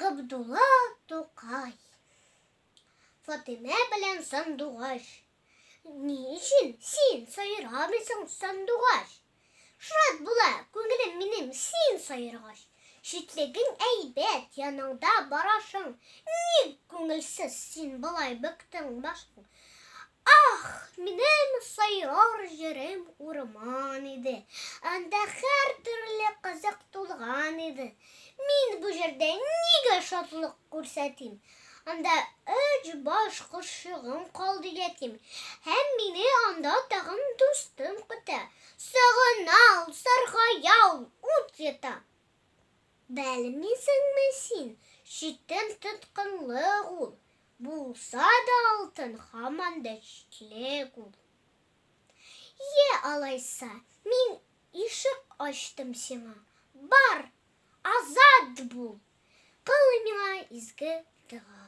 Габдулла Тукай. Фатыйма белән сандугач. Ни өчен син сайрамыйсың, сандугач? Шат була күңелем минем син сайрагач. Читлегең әйбәт, яныңда барашың. Ник күңелсез син болай бөктең башың? Ах, минем сайрар җирем урман иде. Анда һәр төрле кызык тулган иде. Мин бу җирдә нигә шатлык күрсәтим? Анда өч баш кошчыгым калды ятим. Һәм мине анда тагын дустым көтә. Сагына ул, саргая ул, ут йота. Белмисеңме син, читен тоткынлык ул. Булса да алтын, һаман да читлек ул. Йә, алайса, мин ишек ачтым сиңа. Бар, азат бул! Кыл миңа изге дога.